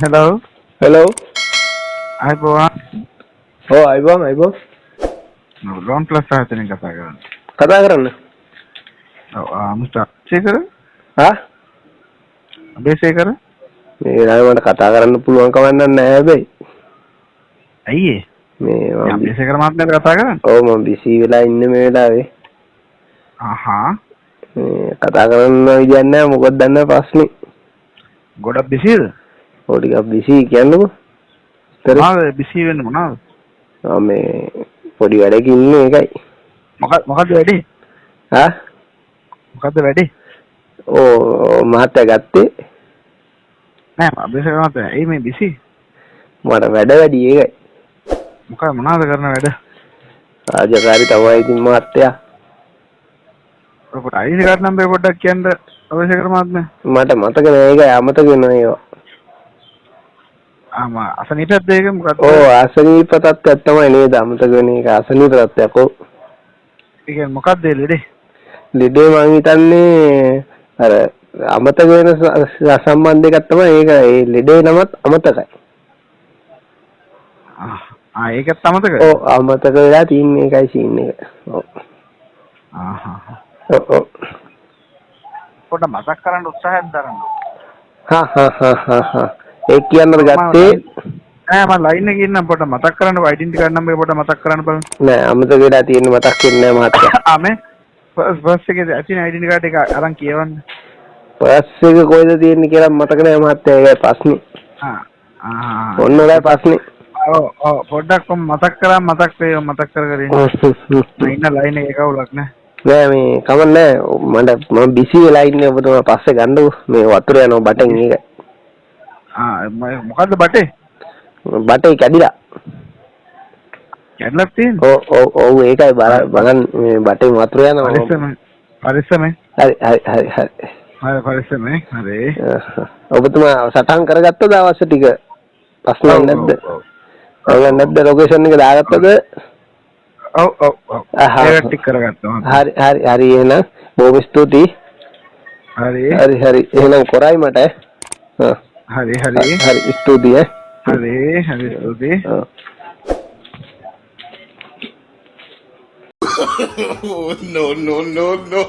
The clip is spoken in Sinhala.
හෙලෝ. හෙලෝ. ආයුබෝවන්. ඔව්, ආයුබෝවන්, ආයුබෝවන්. ලෝන් ප්ලස් ආයතනයෙන් කතා කරන්නේ. කතා කරන්න. ඔව්, මිස්ටර් අබේසේකර. ආ. අබේසේකර. මේ වෙලාවේ මට කතා කරන්න පුළුවන් කමක් නැහැ හැබැයි. ඇයි ඒ? මේ මම අබේසේකර මහත්මයාට කතා කරන්නේ? ඔව්, මම බිසී වෙලා ඉන්නේ මේ වෙලාවේ. ආහා. මේ කතා කරන්න විදියක් නැහැ, මොකද දන්නේ ප්‍රශ්නේ. ගොඩක් බිසීද? ඔව්, ටිකක් බිසී කියන්නකෝ. විස්තර. මොනවද බිසී වෙන්නේ මොනවද? මම මේ පොඩි වැඩක ඉන්නේ, ඒකයි. මොකද්ද වැඩේ? ආ. මොකද්ද වැඩේ? ඔව් මහත්තයා ගත්තේ. නෑ අබේසේකර මහත්තයා, ඇයි මේ බිසී? මට වැඩ වැඩි, ඒකයි. මොකද මොනවද කරන වැඩ? රාජකාරි තමයි ඉතින් මහත්තයා. ඔය පොඩි අයිඩි කාඩ් නම්බර් පොඩ්ඩක් කියන්න අබේසේකර මහත්මයා. මට මතක නෑ, ඒකයි අමතක වෙනවා ඒවා. ආ, මම අසනීපයක්ද ඒක මොකද්ද? ඔව්, අසනීප තත්ත්වයක් තමයි නේද අමතක වෙන එක, අසනීප තත්ත්වයක් ඔව්. ඒ කියන්නේ මොකද්ද ඒ ලෙඩේ? ලෙඩේ මං හිතන්නේ අර අමතක වෙන සම්බන්ධ එකක් තමයි ඒක. ඒ ලෙඩේ නමත් අමතකයි. ආ, ඒකත් අමතකයි? ඔව්, අමතක වෙලා තියෙන එකයි සීන් එක. ඔව්. ආහා. ඔව් ඔව්. පොඩ්ඩක් මතක් කරන්න උත්සාහයක් දරන්න. හා හා හා හා හා ඒ කියන්නද ගත්තේ? නෑ, මම ලයින් එකේ ඉන්නම්, පොඩ්ඩක් මතක් කරන්න ඩෙන්ටි කාඩ් නම්බර් එක පොඩ්ඩක් මතක් කරන්න බලන්න. නෑ, අමතක වෙලා තියෙන මතක් වෙන්නේ නෑ මහත්තයා. ආ, මේ පර්ස් එකේ ඇතින ඩෙන්ටි කාඩ් එක අරන් කියවන්න. පර්ස් එක කොහෙද තියෙන්නේ කියලා මතක නෑ මහත්තයා, ඒකයි ප්‍රශ්නේ. ආ ආ. ඔන්න ඔයයි ප්‍රශ්නේ. ඔව් ඔව්, පොඩ්ඩක් කොම් මතක් කරා මතක් වේ, මතක් කර කර ඉන්න. මම ඉන්න ලයින් එකේ කවුලක් නෑ. නෑ, මේ කමක් නෑ, මට මම බිසි වෙලා ඉන්නේ, ඔබතුමා පස්සේ ගන්නකෝ, මේ වතුර යනවා බටෙන් ඒකයි. ආ, මොකද්ද බටේ? බටේ කැඩිලා. කැඩලක් තියෙන්නේ? ඔව් ඔව් ඔව්, ඒකයි බලන්න මේ බටෙන් වතුර යනවා. පරිස්සමෙන් පරිස්සමෙන්. හරි හරි හරි හරි. හරි, පරිස්සමෙන් හරි. ඔබතුමා සටහන් කරගත්තද අවශ්‍ය ටික? ප්‍රශ්නයක් නැද්ද? අවුලක් නැද්ද? ලොකේෂන් එක දාගත්තද? ඔව් ඔව් ඔව්. ඒක ටික කරගත්තා. හරි හරි හරි, එහෙනම් බොහොම ස්තුතියි. හරි. හරි හරි, එහෙනම් කරයි මට. හරි හරි. හරි, ස්තුතියි ඈ. හරි හරි, ස්තුතියි. No, no, no, no.